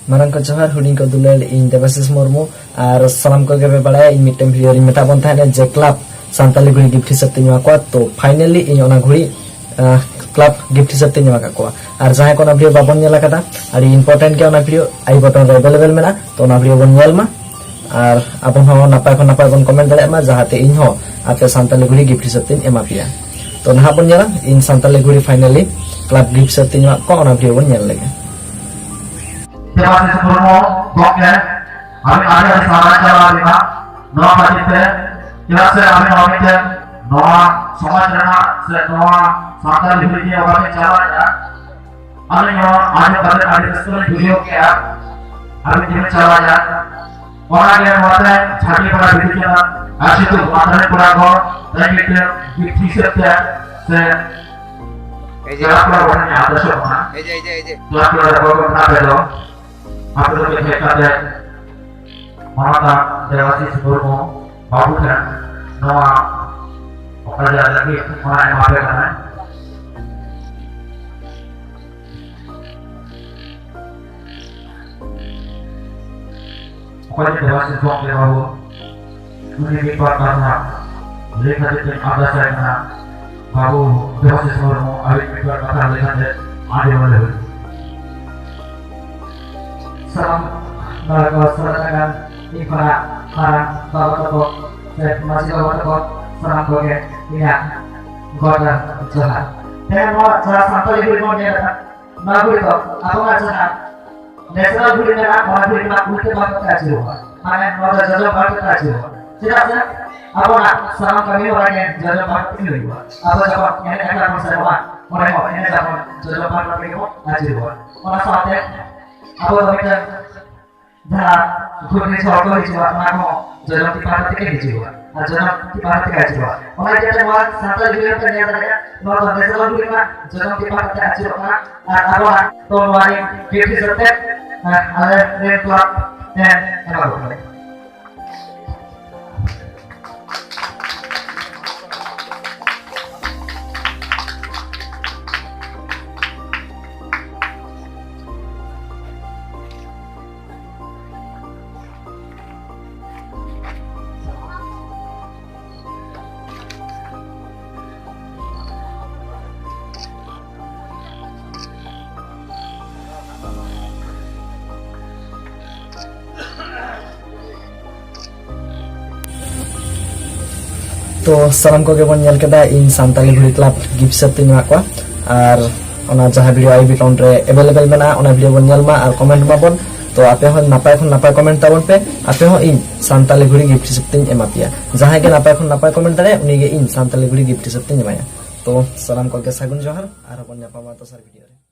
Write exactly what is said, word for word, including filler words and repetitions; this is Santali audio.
ᱢᱟᱨᱟᱝ ᱠᱚ ᱡᱚᱦᱟᱨ, ᱦᱩᱰᱤᱧ ᱠᱚ ᱫᱩᱞᱟᱹᱲ, ᱤᱧ ᱫᱮᱵᱟᱥᱤᱥ ᱢᱩᱨᱢᱩ᱾ ᱟᱨ ᱥᱟᱱᱟᱢ ᱠᱚᱜᱮ ᱯᱮ ᱵᱟᱲᱟᱭᱟ, ᱤᱧ ᱢᱤᱫᱴᱮᱱ ᱵᱷᱤᱰᱤᱭᱳ ᱨᱤᱧ ᱢᱮᱛᱟᱜ ᱵᱚᱱ ᱛᱟᱦᱮᱸᱱᱟ ᱡᱮ ᱠᱞᱟᱵᱽ ᱥᱟᱱᱛᱟᱞᱤ ᱜᱷᱩᱲᱤ ᱜᱤᱯᱷᱴ ᱦᱤᱥᱟᱹᱵ ᱛᱮᱧ ᱮᱢᱟ ᱠᱚᱣᱟ᱾ ᱛᱚ ᱯᱷᱟᱭᱱᱟᱞᱤ ᱤᱧ ᱚᱱᱟ ᱜᱷᱩᱲᱤ ᱠᱞᱟᱵᱽ ᱜᱤᱯᱷᱴ ᱦᱤᱥᱟᱹᱵ ᱛᱮᱧ ᱮᱢᱟ ᱠᱟᱫ ᱠᱚᱣᱟ᱾ ᱟᱨ ᱡᱟᱦᱟᱸᱭ ᱠᱚ ᱚᱱᱟ ᱵᱷᱤᱰᱤᱭᱳ ᱵᱟᱵᱚᱱ ᱧᱮᱞ ᱟᱠᱟᱫᱟ, ᱟᱹᱰᱤ ᱤᱢᱯᱚᱨᱴᱮᱱᱴ ᱜᱮᱭᱟ, ᱚᱱᱟ ᱵᱷᱤᱰᱤᱭᱳ ᱟᱭ ᱵᱚᱴᱚᱱ ᱨᱮ ᱮᱵᱮᱞᱮᱵᱮᱞ ᱢᱮᱱᱟᱜᱼᱟ, ᱛᱚ ᱚᱱᱟ ᱵᱷᱤᱰᱤᱭᱳ ᱵᱚᱱ ᱧᱮᱞ ᱢᱟ᱾ ᱟᱨ ᱟᱵᱚ ᱦᱚᱸ ᱱᱟᱯᱟᱭ ᱠᱷᱚᱱ ᱱᱟᱯᱟᱭ ᱵᱚᱱ ᱠᱚᱢᱮᱱᱴ ᱫᱟᱲᱮᱭᱟᱜ ᱢᱟ, ᱡᱟᱦᱟᱸᱛᱮ ᱤᱧ ᱦᱚᱸ ᱟᱯᱮ ᱥᱟᱱᱛᱟᱞᱤ ᱜᱷᱩᱲᱤ ᱜᱤᱯᱷᱴ ᱦᱤᱥᱟᱹᱵ ᱛᱮᱧ ᱮᱢᱟ ᱯᱮᱭᱟ᱾ ᱛᱚ ᱱᱟᱦᱟᱜ ᱵᱚᱱ ᱧᱮᱞᱟ ᱤᱧ ᱥᱟᱱᱛᱟᱞᱤ ᱜᱷᱩᱲᱤ ᱯᱷᱟᱭᱱᱟᱞᱤ ᱠᱞᱟᱵᱽ ᱜᱤᱯᱷᱴ ᱦᱤᱥᱟᱹᱵ ᱛᱮᱧ ᱮᱢᱟᱜ ᱠᱚᱣᱟ, ᱚᱱᱟ ᱵᱷᱤᱰᱤᱭᱳ ᱵᱚᱱ ᱧᱮᱞ ᱞᱮᱜᱮ᱾ ᱫᱮᱵᱟᱥᱤᱥ ᱢᱩᱨᱢᱩ ᱜᱚᱢᱠᱮ, ᱟᱹᱵᱤᱱ ᱟᱹᱰᱤ ᱟᱹᱰᱤ ᱥᱟᱨᱦᱟᱣ ᱪᱟᱞ ᱟᱹᱵᱤᱱᱟ ᱱᱚᱣᱟ ᱠᱷᱟᱹᱛᱤᱨ ᱛᱮ, ᱪᱮᱫᱟᱜ ᱥᱮ ᱟᱹᱵᱤᱱ ᱱᱚᱣᱟ ᱢᱤᱫᱴᱮᱱ ᱱᱚᱣᱟ ᱥᱚᱢᱟᱡᱽ ᱨᱮᱱᱟᱜ ᱥᱮ ᱱᱚᱣᱟ ᱥᱟᱱᱛᱟᱲ ᱵᱷᱤᱛᱨᱤ ᱨᱮ ᱚᱠᱟ ᱵᱤᱱ ᱪᱟᱞᱟᱣᱮᱫᱼᱟ, ᱟᱹᱞᱤᱧ ᱦᱚᱸ ᱟᱸᱡᱚᱢ ᱠᱟᱛᱮ ᱟᱹᱰᱤ ᱨᱟᱹᱥᱠᱟᱹ ᱞᱤᱧ ᱵᱩᱡᱷᱟᱹᱣ ᱠᱮᱫᱼᱟ᱾ ᱟᱹᱵᱤᱱ ᱡᱮᱵᱤᱱ ᱪᱟᱞᱟᱣᱮᱫᱼᱟ, ᱚᱱᱟᱜᱮ ᱱᱚᱣᱟᱛᱮ ᱡᱷᱟᱹᱴᱤ ᱯᱟᱲᱟ ᱵᱷᱤᱛᱨᱤ ᱨᱮᱱᱟᱜ ᱟᱨ ᱥᱤᱛᱩ ᱢᱟᱛᱟᱨᱤ ᱯᱟᱲᱟ ᱠᱚ ᱞᱟᱹᱜᱤᱫ ᱛᱮ ᱜᱤᱯᱷᱴ ᱦᱤᱥᱟᱹᱵ ᱛᱮ ᱥᱮ ᱮᱭ ᱡᱮ, ᱠᱞᱟᱵᱽ ᱠᱚ ᱵᱚᱱ ᱧᱟᱢ ᱫᱟᱲᱮᱭᱟᱜ ᱠᱟᱱᱟ᱾ ᱮᱭ ᱡᱮ, ᱮᱭ ᱡᱮ, ᱮᱭ ᱡᱮ᱾ ᱠᱞᱟᱵᱽ ᱠᱚ ᱨᱮ ᱵᱚᱱ ᱧᱟᱢ ᱫᱟᱲᱮᱭᱟᱜ ᱠᱟᱱᱟ᱾ ᱟᱯᱮ ᱫᱚᱯᱮ ᱦᱮᱡ ᱠᱟᱛᱮ ᱢᱟᱱᱚᱛᱟᱱ ᱫᱮᱵᱟᱥᱤᱥ ᱢᱩᱨᱢᱩ ᱵᱟᱹᱵᱩ ᱴᱷᱮᱱ ᱱᱚᱣᱟ ᱚᱠᱟ ᱡᱟᱭᱜᱟ ᱞᱟᱹᱜᱤᱫ ᱚᱱᱟ ᱮᱢᱟ ᱯᱮ ᱠᱟᱱᱟ᱾ ᱚᱠᱚᱭ ᱡᱮ ᱫᱮᱵᱟᱥᱤᱥ ᱜᱚᱢᱠᱮ ᱵᱟᱹᱵᱩ, ᱩᱱᱤ ᱢᱤᱫ ᱵᱟᱨ ᱠᱟᱛᱷᱟ ᱞᱟᱹᱭ ᱠᱷᱟᱹᱛᱤᱨ ᱛᱮᱧ ᱟᱨᱫᱟᱥ ᱟᱭ ᱠᱟᱱᱟ᱾ ᱵᱟᱹᱵᱩ ᱫᱮᱵᱟᱥᱤᱥ ᱢᱩᱨᱢᱩ, ᱟᱹᱵᱤᱱ ᱢᱤᱫ ᱵᱟᱨ ᱠᱟᱛᱷᱟ ᱞᱟᱹᱭ ᱠᱟᱛᱮ ᱟᱸᱡᱚᱢ ᱟᱞᱮ ᱵᱤᱱ᱾ ᱥᱟᱱᱟᱢ ᱱᱚᱰᱮ ᱠᱚ ᱥᱮᱞᱮᱫ ᱟᱠᱟᱱ ᱤᱧ ᱠᱷᱚᱱᱟᱜ ᱢᱟᱨᱟᱝ ᱵᱟᱵᱟ ᱛᱟᱠᱚ ᱥᱮ ᱢᱟᱹᱡᱷᱤ ᱵᱟᱵᱟ ᱛᱟᱠᱚ, ᱥᱟᱱᱟᱢ ᱠᱚᱜᱮ ᱤᱧᱟᱹᱜ ᱜᱚᱰ ᱨᱮ ᱡᱚᱦᱟᱨ᱾ ᱛᱮᱦᱮᱧ ᱱᱚᱣᱟ ᱡᱟᱦᱟᱸ ᱥᱟᱱᱛᱟᱲᱤ ᱜᱷᱩᱲᱤ ᱵᱚᱱ ᱧᱮᱞ ᱮᱫᱟ, ᱱᱚᱣᱟ ᱜᱷᱩᱲᱤ ᱫᱚ ᱟᱵᱚᱣᱟᱜ ᱡᱟᱦᱟᱸ ᱱᱮᱥᱱᱟᱞ ᱜᱷᱩᱲᱤ ᱢᱮᱱᱟᱜᱼᱟ, ᱚᱱᱟ ᱜᱷᱩᱲᱤ ᱨᱮᱱᱟᱜ ᱩᱞᱴᱟᱹ ᱯᱟᱞᱴᱟ ᱛᱮ ᱟᱹᱪᱩᱨᱚᱜᱼᱟ᱾ ᱢᱟᱱᱮ ᱱᱚᱣᱟ ᱫᱚ ᱡᱚᱡᱚᱢ ᱯᱟᱦᱴᱟ ᱛᱮ ᱟᱹᱪᱩᱨᱚᱜᱼᱟ᱾ ᱪᱮᱫᱟᱜ ᱥᱮ ᱟᱵᱚᱱᱟᱜ ᱥᱟᱱᱟᱢ ᱠᱟᱹᱢᱤ ᱦᱚᱨᱟ ᱜᱮ ᱡᱚᱡᱚᱢ ᱯᱟᱦᱴᱟ ᱛᱮᱜᱮ ᱦᱩᱭᱩᱜᱼᱟ᱾ ᱟᱵᱚ ᱡᱚᱠᱷᱚᱱ ᱮᱱᱮᱡ ᱟᱠᱷᱲᱟ ᱵᱚᱱ ᱥᱮᱱᱚᱜᱼᱟ, ᱚᱸᱰᱮ ᱦᱚᱸ ᱮᱱᱮᱡ ᱟᱵᱚᱱ ᱡᱚᱡᱚᱢ ᱯᱟᱦᱴᱟ ᱛᱮᱜᱮ ᱵᱚᱱ ᱟᱹᱪᱩᱨᱚᱜᱼᱟ᱾ ᱚᱱᱟ ᱥᱟᱶᱛᱮ ᱟᱵᱚ ᱫᱚ ᱢᱤᱫᱴᱟᱝ ᱡᱟᱦᱟᱸ ᱜᱷᱩᱨᱱᱤ ᱡᱷᱚᱲ ᱠᱚ ᱦᱤᱡᱩᱜᱼᱟ, ᱚᱱᱟ ᱠᱚᱦᱚᱸ ᱡᱚᱡᱚᱢ ᱛᱤ ᱯᱟᱦᱴᱟ ᱛᱮᱜᱮ ᱦᱤᱡᱩᱜᱼᱟ ᱟᱨ ᱡᱚᱡᱚᱢ ᱛᱤ ᱯᱟᱦᱴᱟ ᱛᱮᱜᱮ ᱟᱹᱪᱩᱨᱚᱜᱼᱟ᱾ ᱚᱱᱟ ᱤᱫᱤ ᱠᱟᱛᱮ ᱱᱚᱣᱟ ᱥᱟᱱᱛᱟᱲ ᱜᱷᱩᱲᱤ ᱯᱮ ᱧᱮᱞ ᱫᱟᱲᱮᱭᱟᱜᱼᱟ, ᱱᱚᱣᱟ ᱫᱚ ᱱᱮᱥᱱᱟᱞ ᱜᱷᱩᱲᱤ ᱨᱮᱱᱟᱜ ᱡᱚᱡᱚᱢ ᱛᱤ ᱯᱟᱦᱴᱟ ᱛᱮ ᱟᱹᱪᱩᱨᱚᱜ ᱠᱟᱱᱟ᱾ ᱟᱨ ᱟᱵᱚᱣᱟᱜ ᱛᱚ ᱱᱚᱣᱟ ᱜᱮ ᱜᱤᱯᱷᱴ ᱦᱤᱥᱟᱹᱵ ᱛᱮ, ᱟᱨ ᱟᱞᱮ ᱨᱮᱱ ᱠᱞᱟᱵᱽ ᱴᱷᱮᱱ ᱮᱢᱟ ᱠᱚ ᱠᱟᱱᱟ᱾ ᱛᱚ ᱥᱟᱱᱟᱢ ᱠᱚᱜᱮ ᱵᱚᱱ ᱧᱮᱞ ᱠᱮᱫᱟ, ᱤᱧ ᱥᱟᱱᱛᱟᱞᱤ ᱜᱷᱩᱲᱤ ᱠᱞᱟᱵᱽ ᱜᱤᱯᱷᱴ ᱦᱤᱥᱟᱹᱵ ᱛᱮᱧ ᱮᱢᱟᱜ ᱠᱚᱣᱟ᱾ ᱟᱨ ᱚᱱᱟ ᱡᱟᱦᱟᱸ ᱵᱷᱤᱰᱤᱭᱳ ᱟᱭ ᱵᱤᱴᱚᱱ ᱨᱮ ᱮᱵᱮᱞᱮᱵᱮᱞ ᱢᱮᱱᱟᱜᱼᱟ, ᱚᱱᱟ ᱵᱷᱤᱰᱤᱭᱳ ᱵᱚᱱ ᱧᱮᱞ ᱢᱟ ᱟᱨ ᱠᱚᱢᱮᱱᱴ ᱢᱟᱵᱚᱱ᱾ ᱛᱚ ᱟᱯᱮ ᱦᱚᱸ ᱱᱟᱯᱟᱭ ᱠᱷᱚᱱ ᱱᱟᱯᱟᱭ ᱠᱚᱢᱮᱱᱴ ᱛᱟᱵᱚᱱ ᱯᱮ, ᱟᱯᱮ ᱦᱚᱸ ᱤᱧ ᱥᱟᱱᱛᱟᱞᱤ ᱜᱷᱩᱲᱤ ᱜᱤᱯᱷᱴ ᱦᱤᱥᱟᱹᱵ ᱛᱮᱧ ᱮᱢᱟ ᱯᱮᱭᱟ᱾ ᱡᱟᱦᱟᱸᱭ ᱜᱮ ᱱᱟᱯᱟᱭ ᱠᱷᱚᱱ ᱱᱟᱯᱟᱭ ᱠᱚᱢᱮᱱᱴ ᱫᱟᱲᱮᱭᱟᱜᱼᱟ, ᱩᱱᱤ ᱜᱮ ᱤᱧ ᱥᱟᱱᱛᱟᱞᱤ ᱜᱷᱩᱲᱤ ᱜᱤᱯᱷᱴ ᱦᱤᱥᱟᱹᱵ ᱛᱮᱧ ᱮᱢᱟᱭᱟ᱾ ᱛᱚ ᱥᱟᱱᱟᱢ ᱠᱚᱜᱮ ᱥᱟᱹᱜᱩᱱ ᱡᱚᱦᱟᱨ, ᱟᱨᱦᱚᱸ ᱵᱚᱱ ᱧᱟᱯᱟᱢᱟ ᱫᱚᱥᱟᱨ ᱵᱷᱤᱰᱤᱭᱳ ᱨᱮ᱾